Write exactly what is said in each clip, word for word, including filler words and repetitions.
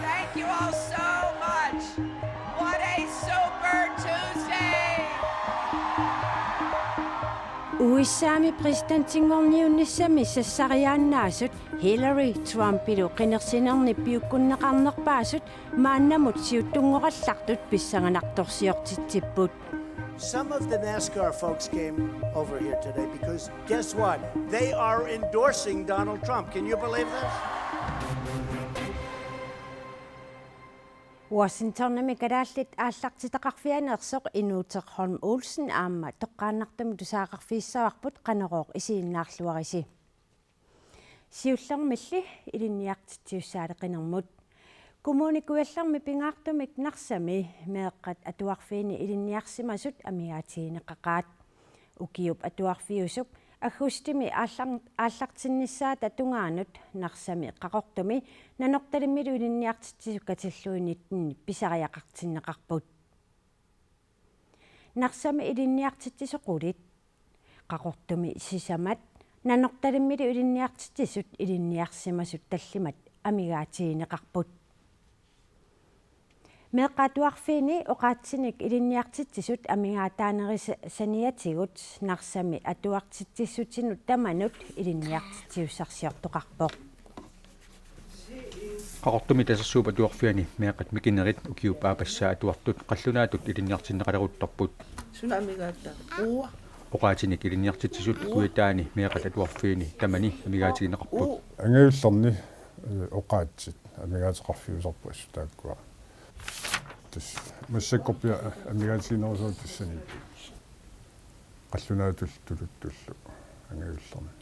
Thank you all so much. What a Super Tuesday! U S A-mi præsidentinngorniunnissami sassariaannaasut Hillary Trumpilu qinersinerni piukkunneqarnerpaasut maannamut siuttunngorallartut pissanganartorsiortitsipput. Some of the NASCAR folks came over here today because guess what? They are endorsing Donald Trump. Can you believe this? Washingtonimi Kalaallit Aallartitaqarfianeersoq Inuuteq Holm Olsen aamma toqqaannartumik tusagaqarfigissavarput, Qanorooq isiginnaarluarisi. Siullermilli ilinniartitsisussaaleqinermut. Kommune Kujallermi pingaartumik Narsami meeqqat atuarfiini ilinniarsimasut amigaatigineqaqaat. Ukiup atuarfiusup aggustimi aallar-, aallartinnissaata tungaanut Narsami, Qaqortumi Nanortalimmilu ilinniartitsisut katillugu nitten pisariaqartinneqarput. Narsami ilinniartitsisut qulit, Qaqortumi sisamat, Nanortalimmilu ilinniartitsisut ilinniarsimasut tallimat amigaatigineqarput. Meeqqat atuarfiini oqaatsinik ilinniartitsisut amigaataanerit sa-, saniatigut Narsami atuartitsissutinut tamanut ilinniartitsisussarsiortoqarpoq. Qaqortumi Tasersuup Atuarfiani meeqqat mikinerit ukiup aappassaa atuartut qallunaatut ilinniartinneqaleruttorput. Suna amigaattaa? Uua. Oqaatsinik ilinniartitsisut Kujataani meeqqat atuarfiini tamani amigaatigineqarput. Angajullerni, eh, oqaatsit amigaateqarfiusarput assut taakkua. Tassa massakkorpiaq amigaatiginerusoq tassani. Qallunaatut tuluttullu angajullerni.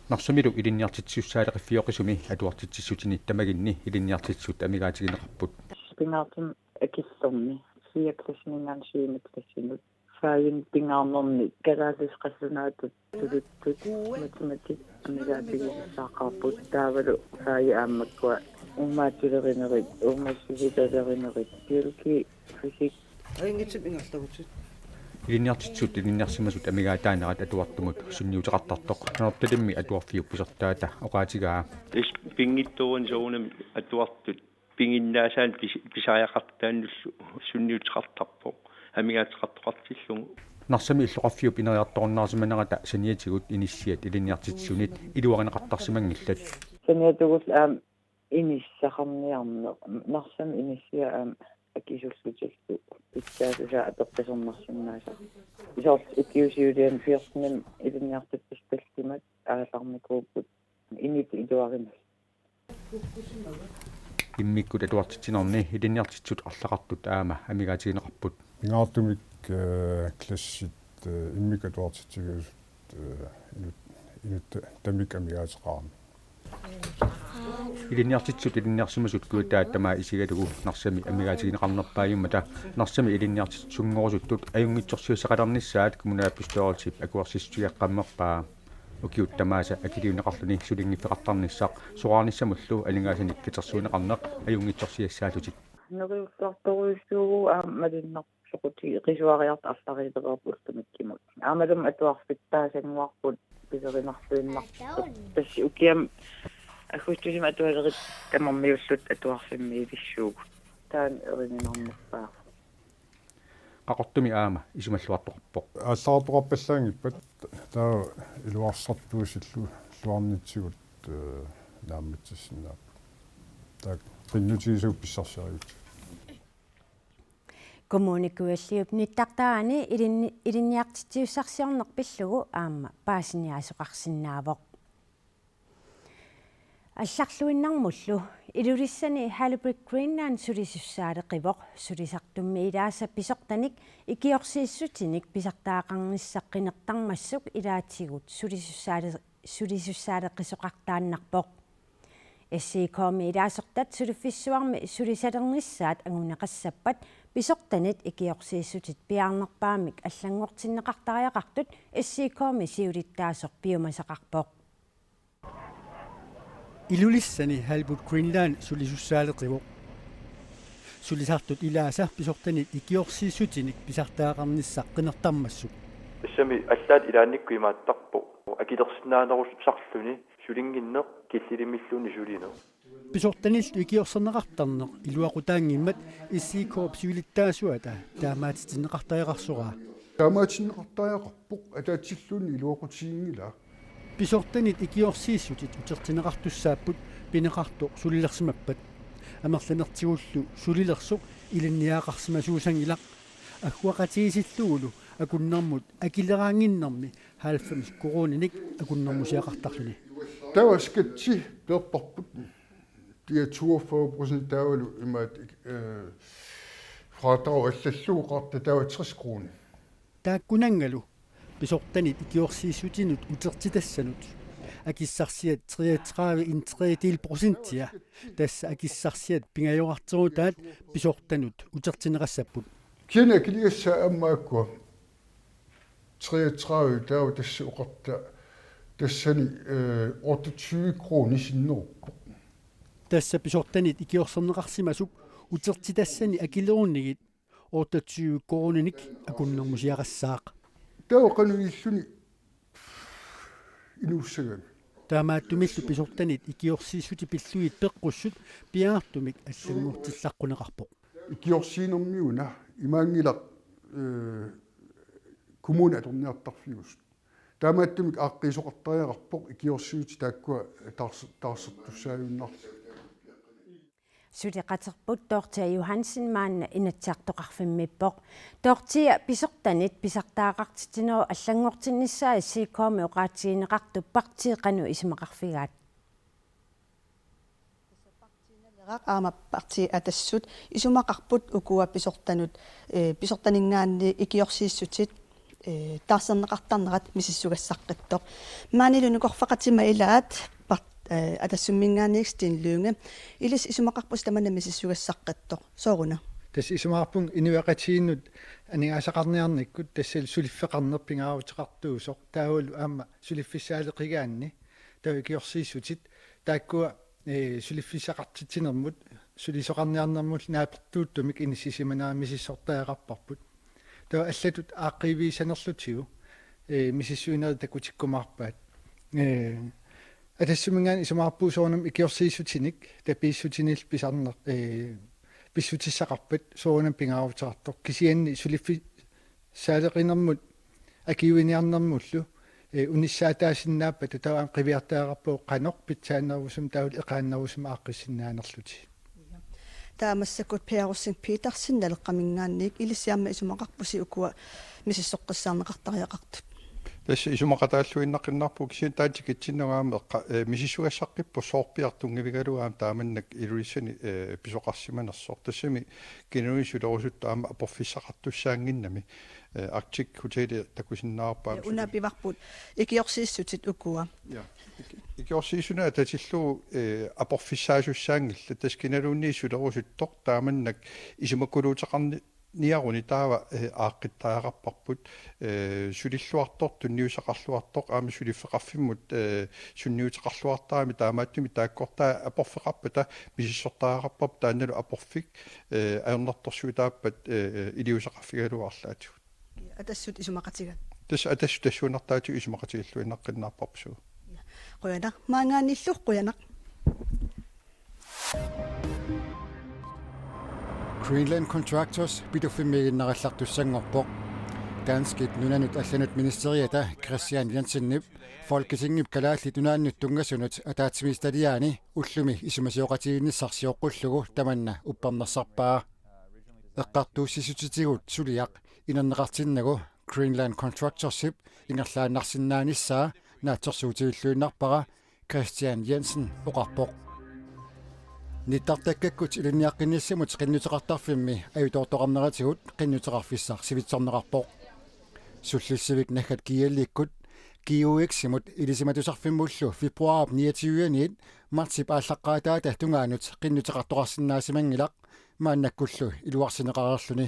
Narsamilu ilinniartitsisussaaleqiffiusoqartumi atuartitsissutini tamaginni ilinniartitsisut amigaatigineqarput. Pingaartumik akillerni fjerde klassiminngaanniit syvende klassinut. Fagini pingaarnerni kalaallisut qallunaatut tuluttut matematik amigaatigineqarput, taavalu fagit aamma makkua uummaatsilerinerit, uummassisitalerinerit, biologi, fysik. Ajunngitsumik ingerlavutit. Ilinniartitsisut ilinniarsimasut amigaataanerat atuartumut sunniuteqartartoq Nanortalimmi atuarfiup pisortaata oqaatigaa. Tassa pinngitsoorani soorunami atuartut piginnaasaanik pis-, pisariaqartaannullu sunniuteqartarpoq amigaateqartoqartillugu. Narsami illoqarfiup ineriartorunnaarsimanerata saniatigut inissiat ilinniartitsisunit iluarineqartarsimanngillat. Saniatigut aamma inissaqarniarneq. Narsami inissiat aamma akisullutillu pitsaassusaa apeqquserneqarsinnaasarput. Soorlu ukiup siuliani fjortenimi ilinniartitsisut tallimat aallarnikuupput, init iluarineq. Immikkut atuartitsinerni ilinniartitsisut arlaqartut aamma amigaatigineqarput. Pingaartumik, eh, klassit, eh, immikkut atuartitsiviusut, eh, inut-, inuttamikkut amigaateqarami. Ilinniartitsisut ilinniarsimasut Kujataat tamaat isigalugu Narsami amigaatigineqarnerpaajummata Narsami ilinniartitsisunngorusuttut ajunngitsorsiussaqalernissaat kommunalbestyrelsip akuersissutigeqqammerpaa. Ukiut tamaasa akiliunneqarluni sulinngiffeqartarnissaq soraarnissamullu aningaasanik katersuunneqarneq ajunngitsorsiassaallutik. Neriulluartorujussuuvugut aamma malunnarpoq soqutigisuariartut arlariilereerput ullumikkut. Aammalu atuarfittaasanguarput pilerinarluinnartut. Tassa ukiami aggustusimi atualerit tamarmiullutik atuarfimmiivissuugut. Taanna erininarnerpaavoq. Qaqortumi aamma isumalluartoqarpoq. Aallartoqarpallaanngippat taava iluarsartuusilluarnitsigut, eh, naammassissinnaapput. Taakku qinnutigisavut pissarsiarigakkit. Kommune Kujalliup nittartaraani ilinni-, ilinniartitsisussarsiorneq pillugu aamma paasiniaasoqarsinnaavoq. Allarluinnarmullu Ilulissani Halebid Greenland sulisussaaleqivoq. Sulisartummi ilaasa pisortanik ikiorsiissutinik pisartagaqarnissaq qinertarmassuk ilaatigut sulisussaale-, sulisussaaleqisoqartaannarpoq. S I K-mi ilaasortat suliffissuarmi sulisalernissaat anguneqassappat pisortanit ikiorsiissutit piaarnerpaamik allanngortinneqartariaqartut S I K-mi siulittaasoq piumasaqarpoq. Ilulissani Halebid Greenland sulisussaaleqivoq. Sulisartut ilaasa pisortanit ikiorsiissutinik pisartagaqarnissaq qinertarmassuk. Tassami allaat ilaannikkut imaattarpoq. akilersinnaanerusarluni sulinnginneq killilimilluunniit sulineq. Pisortanillu ikiorserneqartarneq iluaqutaanngimmat S I K-p siulittaasuata taamaatitsinneqartariaqarsoraa. Taamaatinneqartariaqarpoq, ataatsilluunniit iluaqutiginngilaa. Pisortanit ikiorsiissutit utertinneqartussaapput pineqartoq sulilersimappat. Amerlanertigullu sulilersoq ilinniagaqarsimasuusanngilaq. Agguaqatigiissillugulu akunnermut akileraannginnermi halvfems koruuninik akunnermusiaqartarluni. Taava skatsi peerparput. Dia toogfyrre procent taavalu imaat, eh, fradrag allallugu qarta taava tres kroner. Taakkunanngalu pisortanit ikiorsiissutinut utertitassanut akissarsiat treogtredive en tredjedel procentia, tassa akissarsiat pingajorarterutaat pisortanut utertinneqassapput. Kisianni akiligassaat aamma aakkua treogtredive taava tassa oqarta tassani, eh, otteogtyve kroner sinneruppoq. Tassa pisortanit ikiorserneqarsimasut utertitassani akilerunigit otteogtyve koruuninik akunnermusiaqassaaq. Taava qanoq illuni inuussagami. Taamaattumillu pisortanit ikiorsiissutit pillugit peqqussut piaartumik allanngortillaqquneqarpoq. Ikiorsiinermi una imaanngilaq, eh, kommuni atorniartarfiusut. Taamaattumik aaqqiisoqartariaqarpoq ikiorsiissutit taakkua taarse-, taarsertussaajunnaarlutik. Suleqaterput Dorthea Johansen maanna Inatsisartoqarfimmiippoq. Dorthea, pisortanit pisartagaqartitsinerup allanngortinnissaa S I K-mi oqaatigineqartup partii qanoq isumaqarfigaat? Aamma partiit Atassut isumaqarput ukua pisortanut, eh, pisortaninngaanniit ikiorsiissutit, eh, taarserneqartarnerat misissugassaqqittoq. Maanilu nukorfaqatima ilaat par-, eh, Atassumminngaanniit Stine Lynge. Ilissi isumaqarpusi tamanna misissugassaqqittoq. Sooruna? Tassa isumaqarpunga inuiaqatigiinnut aningaasaqarniarnikkut tassalu suliffeqarneq pingaaruteqartuusoq. Taavalu aamma suliffissaaleqigaanni taava ikiorsiissutit taakkua, eh, suliffissaqartitsinermut, sulisoqarniarnermullu naapertuuttumik inissisimanera misissortariaqarparput. Taava allatut aaqqiivigissanerlutigu, eh, misissuinerit takutikkumaarpaat. Eh, Atassumminngaanniit isumaqarpugut soorunami ikiorsiissutinik, tapiissutinillu pisarneq, eh, pissutissaqarpat soorunami pingaaruteqartoq. Kisianni suliffi-, saaleqinermut akiuiniarnermullu, eh, unissaataasinnaappata taava aamma qiviartariaqarpagut qanoq pitsaanerusumik taavalu eqaannerusumik aaqqissinnaanerlutigit. Taava massakkut Per Rosing Petersen Naleqqaminngaanniit, ilissi aamma isumaqarpusi ukua misissoqqissaarneqartariaqartut? Tassa isumaqataalluinnaqqiinnarpugut kisianni taanna tikitsinnagu aamma eqqa-, eh, misissugassaqqippoq soorpiaq tunngavigalugu aamma taamannak Ilulissani, eh, pisoqarsimanersoq. Tassami kinaluunniit sulerusuttut aamma aporfissaqartussaannginnami, eh, Arctic Hoteli takusinnaavarput aamma. Una pivarput ikiorsiissutit ukua. Ja. Iki-, ikiorsiissutit atatillugu, eh, aporfissaasussaanngillat, tassa kinaluunniit sulerusuttoq taamannak isumakuluuteqarni-, niaruni taava, eh, aaqqittariaqarparput, eh, sulilluartoq, tunniussaqarluartoq, aamma suliffeqarfimmut, eh, sunniuteqarluartarami taamaattumik taakkortaa aporfeqarpata misissortariaqarparput taannalu aporfik, eh, ajornartorsiutaappat, eh, iliuuseqarfigalugu arlaatigut. Atassut isumaqatigaat. Tassa Atassut tassuunartaatigut isumaqatigilluinnaqqiinnarparput suu. Qujanaq, maanngaanniillu qujanaq. Greenland Contractors Pituffimmiiginnarallartussanngorpoq. Danskit nunanut allanut ministeriata Kristian Jensenip Folketingip Kalaallit Nunaannut tunngasunut ataatsimiititaliaani ullumi isumasioqatigiinnissaq sioqqullugu tamanna uppernarsarpaa. Eqqartuussissutitigut suliaq inerneqartinnagu Greenland Contractorsip ingerlaannarsinnaanissaa naatsorsuutigilluinnarpara, Kristian Jensen oqarpoq. Nittartakkakkut ilinniaqqinnissamut qinnuteqartarfimmi ajutoortoqarneratigut qinnuteqarfissaq sivitsorneqarpoq. Sullissivik naggat G L-ikkut G U X-imut ilisimatusarfimmullu februaarip niogtyve-aniit martsip aallaqqaataata tungaanut qinnuteqartoqarsinnaasimanngilaq maannakkullu iluarsineqareerluni.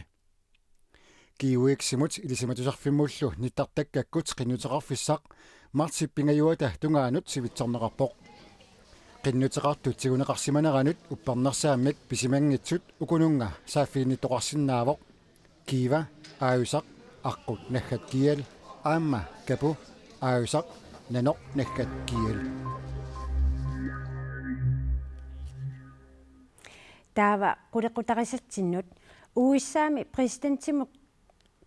G U X-imut ilisimatusarfimmullu nittartakkakkut qinnuteqarfissaq martsip pingajuata tungaanut sivitsorneqarpoq. Qinnuteqartut tiguneqarsimaneranut uppernarsaammik pisimanngitsut ukununnga saaffiginnittoqarsinnaavoq. Kiva aajusaq aqqut naggat G L aamma kapu aajusaq Nanoq naggat G L. Taava qulequtarisatsinnut. U S A-mi præsidentimu-,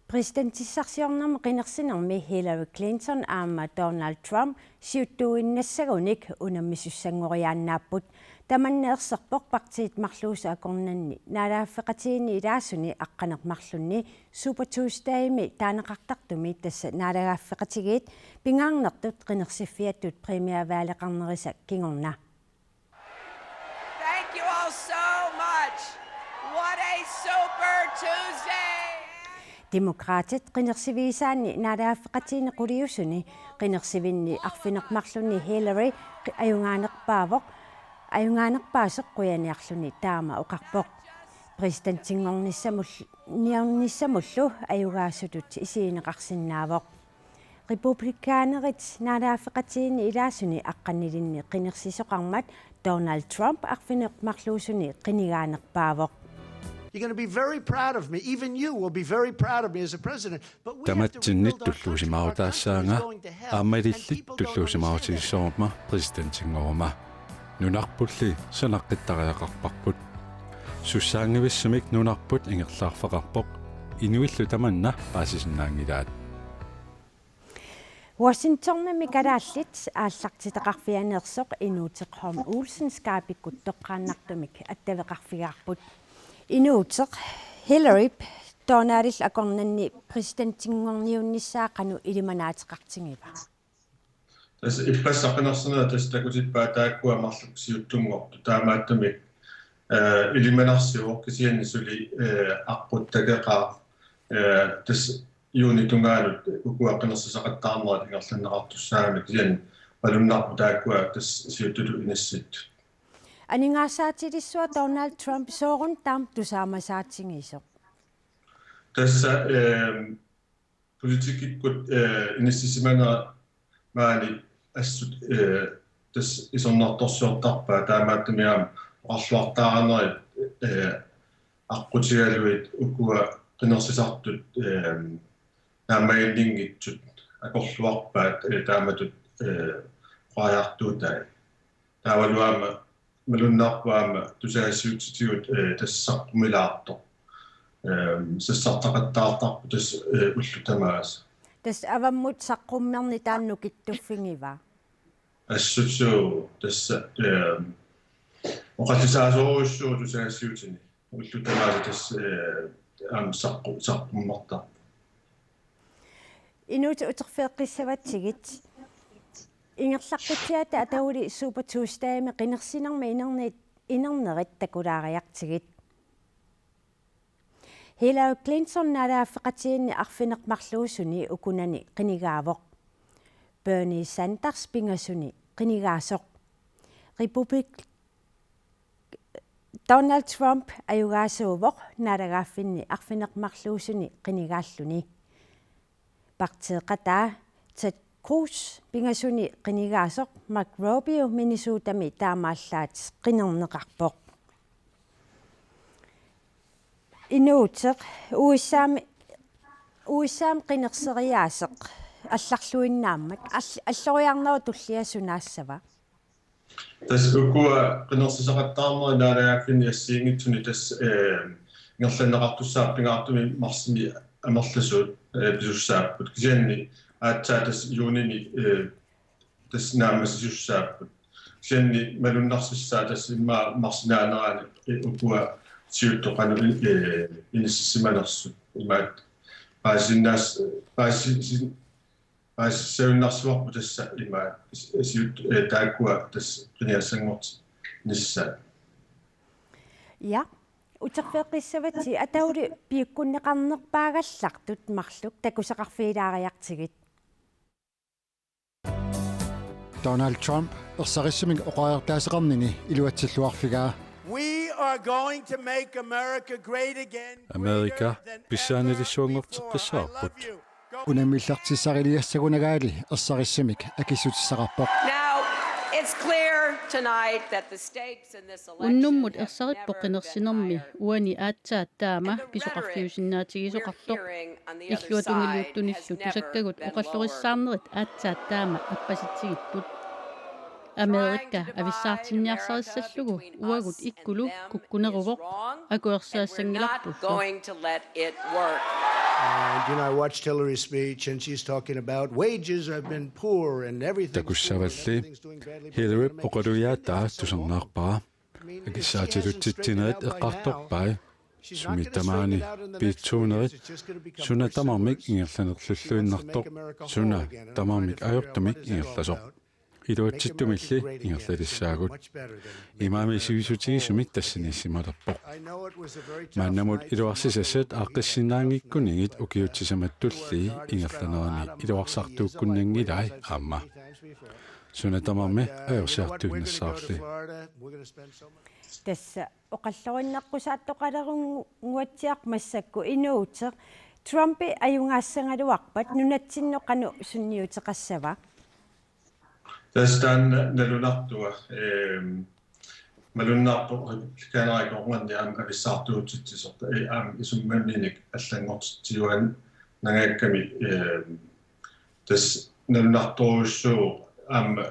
præsidentissarsiornermut qinersinermi Hillary Clinton aamma Donald Trump siuttuinnassagunik unammisussanngoriaannaapput. Tamanna erserpoq partiit marluusut akornanni naalagaaffeqatigiinni ilaasuni aqqaneq-marlunni Super Tuesdaymi taaneqartartumi, tassa naalagaaffeqatigiit pingaarnertut qinersiffiatut primærvalgeqarnerisa kingorna. Thank you all so much. What a Super Tuesday! Demokraatit qinersivigisaanni naalagaaffeqatigiinni quliusuni qinersivinni arfineq-marlunni Hillary qi-, ajugaanerpaavoq, ajugaanerpaasoq qujaniarluni taama oqarpoq. Præsidentinngornissamul-, -niornissamullu ajugaasutut isigineqarsinnaavoq. Republikanerit naalagaaffeqatigiinni ilaasuni aqqanilinni qinersisoqarmat Donald Trump arfineq-marluusuni qinigaanerpaavoq. You're gonna be very proud of me. Even you will be very proud of me as a president. But we have to rebuild our country. Our country is going to hell, and people don't understand that. Tamatsinni tulluusimaarutaassaanga, aammalillit tulluusimaarutissavara præsidentinngoruma. Nunarpulli sanaqqittariaqarparput. Sussaanngivissumik nunarput ingerlaarfeqarpoq. Inuillu tamanna paasisinnaanngilaat. Washingtonimi kalaallit aallartitaqarfianeersoq Inuuteq Holm Olsen Skypekkut toqqaannartumik attaveqarfigaarput. Inuuteq, Hillaryp Donaldip akornanni præsidentinngorniunnissaa qanoq ilimanaateqartigiva? Tassa ippassaq qinersineq tassa takutippaat taakkua marluk siuttunngortut, taamaattumik, eh, ilimanarsivoq, kisianni suli, eh, aqqut takeqaaq, eh, tassa juunip tungaanut ukua qinersisaqattaarnerit ingerlanneqartussaagamik, kisianni malunnarpoq taakkua tassa siuttutut inissittut. Aningaasaatilissuaq Donald Trump, sooruna taama tusaamasaatigisoq? Tassa, eh, politikkikkut, eh, inissisimanera maani assut, eh, tassa isornartorsiortarpaa, taamaattumik aamma oqarluartaaranerit, eh, aqqutigalugit ukua qinersisartut, eh, naammaginninngitsut akorluarpaat, eh, taamatut, eh, oqariartuutai. Taavalu aamma malunnarpoq aamma tusagassiuutitigut, eh, tassa saqqummilaartoq. Ehm, sassartaqattaartarpoq tassa, eh, ullut tamaasa. Tassa avammut saqqummerneq taanna nukittuffigiva? Assut suu, tassa, ehm, oqallisaasorujussuuvoq tusagassiuutini. Ullut tamaasa tassa, eh, aamma saqqu-, saqqummertarpoq. Inuuteq, uterfigeqqissavatsigit. Ingerlaqqitsigatta ataguli Super Tuesdaymi qinersinermi inerni-, inernerit takulaariartigit. Hillary Clinton naalagaaffeqatigiinni arfineq-marluusuni ukunani qinigaavoq. Bernie Sanders pingasuni qinigaasoq. Republik-, Donald Trump ajugaasuuvoq naalagaaffinni arfineq-marluusuni qinigaalluni. Partiiqataa Ted Cruz pingasuni qinigaasoq, Marco Rubio Minnesotami taamaallaat qinerneqarpoq. Inuuteq, U S A-mi, U S A-mi qinerseriaaseq allarluinnaammat, all-, alloriarnerup tullia sunaassava? Tassa ukua qinersisaqattaarnerit naalagaaffinni assigiinngitsuni tassa, eh, ingerlanneqartussaapput, pingaartumik marsimi amerlasuut, eh, pisussaapput. Kisianni aatsaat tassa juunimi, eh, tassa naammassisussaapput. Kisianni malunnarsissaaq tassa immaqa marsinaanerani, eh, ukua siuttut qanoq in-, eh, inissisimanersut. Imaat paasisinnaas-, paasisin-, paasissagunarsivarput tassa imaat is-, siut-, eh, taakkua tassa qinigassanngortinnissaat. Ja, uterfigeqqissavatsigit, ataguli piukkunneqarnerpaagallartut marluk takusaqarfigilaariartigit. Donald Trump ersarissumik oqariartaaseqarnini iluatsilluarfigaa. We are going to make America great again, greater than ever before. Amerika pissaanilissuanngorteqqissaarput. I love you. Go. Unammillertissariliassagunagaali ersarissumik akissutissaqarpoq. Now, It's clear tonight that the stakes in this election Unnummut have ersarippoq never been qinersinermi higher. Uani aatsaat taama And the rhetoric we're pisoqarfiusinnaatigisoqartoq. hearing on the other Illuatungiliuttunillu side has never tusakkagut been oqallorissaarnerit aatsaat taama appasitsigipput. Amerika avissaartinniarsarissallugu uagut ikkulu kukkuneruvoq, akuersaassanngilaq. Going to let it work. And you know, I watched Hillary's speech, and she's talking about wages have been poor and everything's poor and Takussavalli everything's doing badly, but they're Hillary gonna make oqalugiaataa tusarnaarpara. Akissaatilutsitsinerit eqqartorpai. Sumi tamaani piitsuunerit suna tamarmik ingerlanerlulluinnartoq, suna tamarmik ajortumik ingerlasoq. Iluatsittumilli ingerlalissaagut. Imaami sivisutigisumik tassaniissimalerpoq. Maannamut iluarsisassat aaqqissinnaanngikkunigit ukiut sisamat tulliit ingerlanerini iluarsartuukkunnanngilai aamma. Suna tamarmi ajorsiartuinnassaarli. Tassa oqallorinneqqusaattoqalerunnguatsiaq massakkut inuuteq. Trumpi ajugaassagaluarpat nunatsinnut qanoq sunniuteqassava? Tassa taanna nalunartua, ehm, malunnarpoq republikanerit akornanni aamma avissaartuutitsisoq, eh, aamma isummanninik allanngortitsiuaannanngikkamik, ehm, tassa nalunartorujussuuvoq aamma,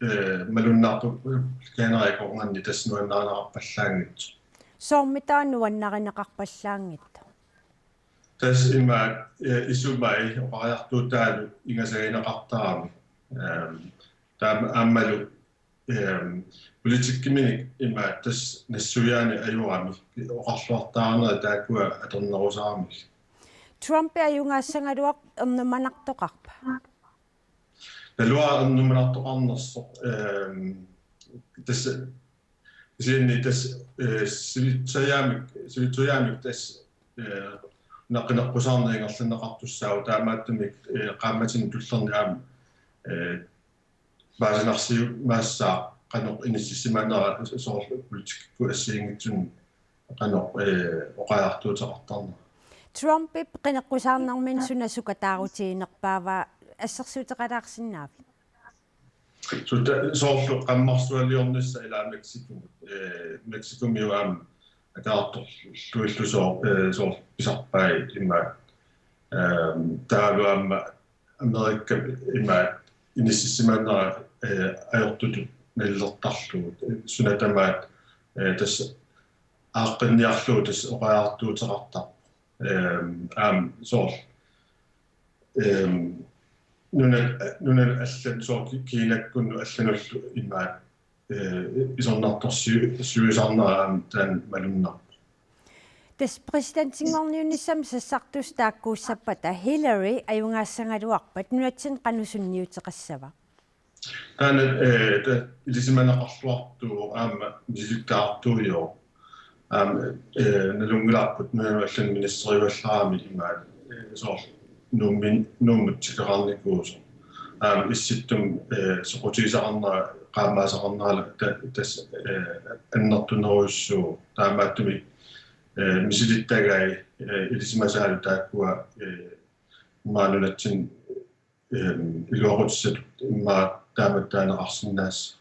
eh, malunnarpoq republikanerit akornanni tassa nuannarineqarpallaanngitsoq. Soormitaava nuannarineqarpallaanngitsoq? Tassa imaat, eh, isumai oqariartuutaalu ingasagineqartarami. Ehm, taama aammalu, ehm, politikkiminik imaat tassa nassuiaanik ajorami oqarluartaarnerit taakkua atornerusaramik. Trumpi ajugaassagaluaq ernumanartoqarpa? Naluara ernumanartoqarnersoq, ehm, tassa kisianni tassa, eh, sivitsujaamik, sivitsujaamik tassa, eh, una qineqqusaarneq ingerlanneqartussaavoq, taamaattumik, eh, qaammatini tullerni aamma, eh, paasinarsiumaassaaq qanoq inississimanera soorlu politikkikkut assigiinngitsunik qanoq, eh, oqariartuuteqartarnera. Trumpip qineqqusaarnermini suna sukataarutiginerpaava, assersuuteqalaarsinnaavit? Suta soorlu qammarsualiornissaq ilaa Mexicomut, eh, Mexicomiut aamma ataartorluillusooq, eh, soorlu pisarpai imaat, ehm, taavalu aamma Amerikap imaat inississimanera, eh, ajortutut nalilertarlugu, eh, suna tamaat, eh, tassa aaqqinniarlugu tassa oqariartuuteqartarpoq. Ehm, aamma soorlu, ehm, nuna, nuna allan soorlu Kiinakkunnut allanullu imaat, eh, isornartorsiu-, siuisarnera aamma taanna malunnarpoq. Tassa præsidentinngorniunnissamut sassartussat taakkuussappata Hillary ajugaassagaluarpat nunatsinni qanoq sunniuteqassava? Taanna, eh, ta-, ilisimaneqarluartuuvoq aamma misilittagartuujuuvoq. Aamma, eh, nalunngilarput nunanut allanut ministeriugallarami imaat, eh, soorlu Nuummin-, Nuummut tikeqarnikuusoq. Aamma Issittumi, eh, soqutigisaqarnera qaamaasaqarneralu ta-, tassa, eh, annertunerujussuuvoq. Taamaattumik, eh, misilittagai, eh, ilisimasaalu taakkua, eh, immaqa nunatsinni, ehm, iluaqutissatut immaqa taamatut taaneqarsinnaassaaq.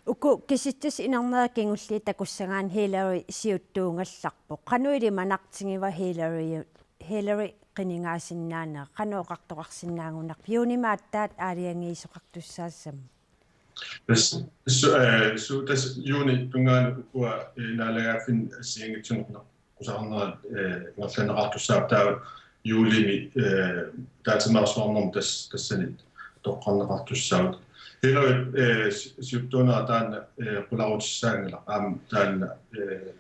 Uku kisitsisit inernerit kingulliit takussagaanni Hillary siuttuugallarpoq. Qanoq ilimanartigiva Hillary, Hillary qinigaasinnaanera, qanoq oqartoqarsinnaagunarpa juunimi aatsaat aalajangiisoqartussaassammat? Tassa, su-, eh, su-, tassa juunip tungaanut ukua, eh, naalagaaffinni assigiinngitsunik qineqqusaarnerat, eh, ingerlanneqartussaapput, taava juulimi, eh, ataatsimeersuarnermut tas-, tassani toqqarneqartussaapput. Hillary, eh, si-, siuttuunera taanna, eh, qularutissaanngilaq, aamma taanna, eh,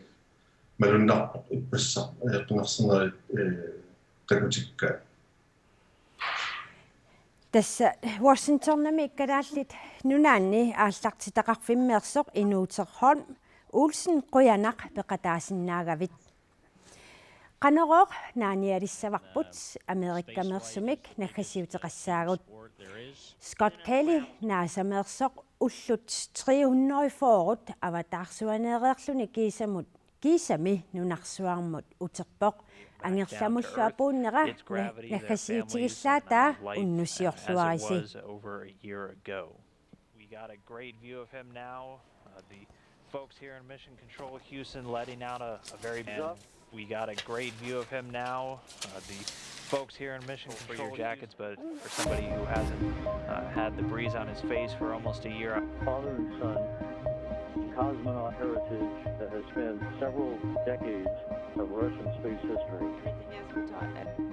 malunnarpoq ippassaq, eh, qinersinerit, eh, takutikkaat. Tassa Washingtonimi Kalaallit Nunaanni aallartitaqarfimmeersoq Inuuteq Holm Olsen, qujanaq peqataasinnaagavit. Qanorooq naanialissavarput Amerikameersumik naggasiuteqassaagut. Scott Kelly, NASA-meersoq, ullut tre hundrede fyrre avataarsuaneereerluni kiisamut, kiisami nunarsuarmut uterpoq. Angerlamullu apuunnera na-, naggasiutigillaataa unnussiorluarisi. Got a great view of him now. Uh, the folks here in Mission Control Houston letting out a, a very. And we got a great view of him now. Uh, the folks here in Mission Control. For your jackets, but for somebody who hasn't uh, had the breeze on his face for almost a year. Father and son, cosmonaut heritage that has spent several decades of Russian space history. Everything is retarded.